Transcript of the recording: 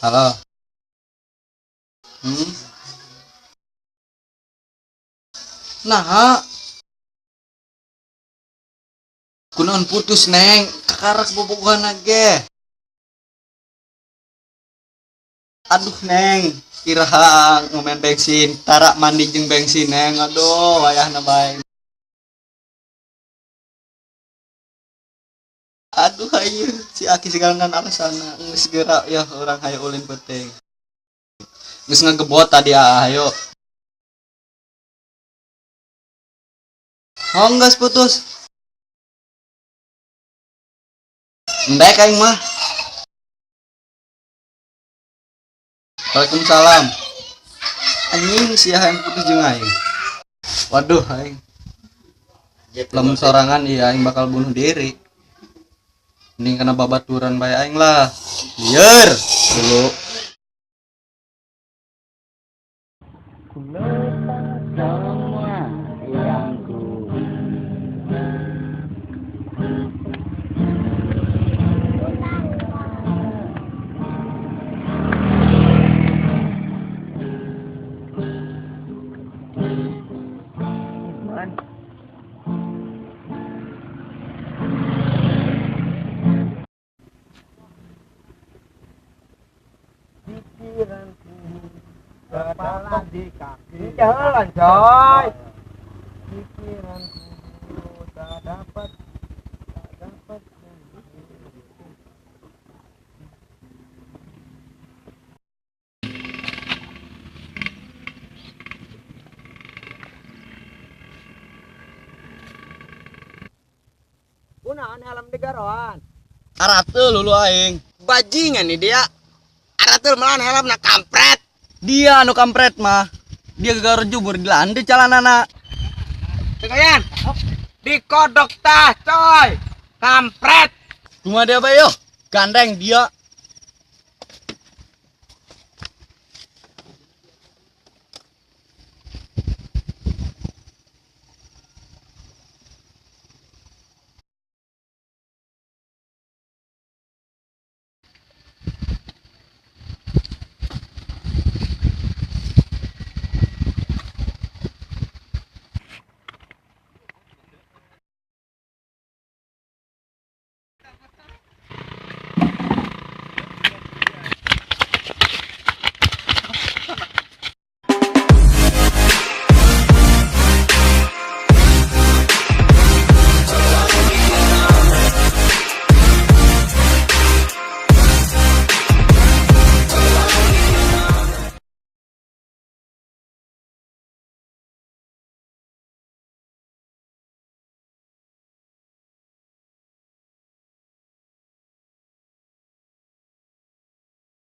Halo. Hmm. Nah, kunaon putus, Neng? Kakarak bobogohan ge. Aduh, Neng, iraha ngomen bensin, tara mandi jeung bensin, Neng. Aduh, wayahna bae. Aduh, ayo si Aki segala alasana geus geura ya urang hayu ulin peuting. Geus ngagebot tadi ah, ayo. Oh, geus putus. Endek aing mah. Waalaikumsalam. Anjing sia yang putus jeung aing. Waduh, aing. Lamun sorangan iya aing bakal bunuh diri. Mending kena babaturan bae aing lah. Lieur dulu. Ku lepas semua yang ku. Pikiranku kepala di kaki. Jalan, coy. Pikiranku tak dapat, tak dapat. Kunaon helm di garoan? Arateul lulu aing. Bajingan nih dia. Arateul malah helm na kampret. Dia anu kampret mah. Dia gegaro jubur di landai calanana. Sekalian. Dikodok tah, coy. Kampret. Cuma dia bae yo. Gandeng dia.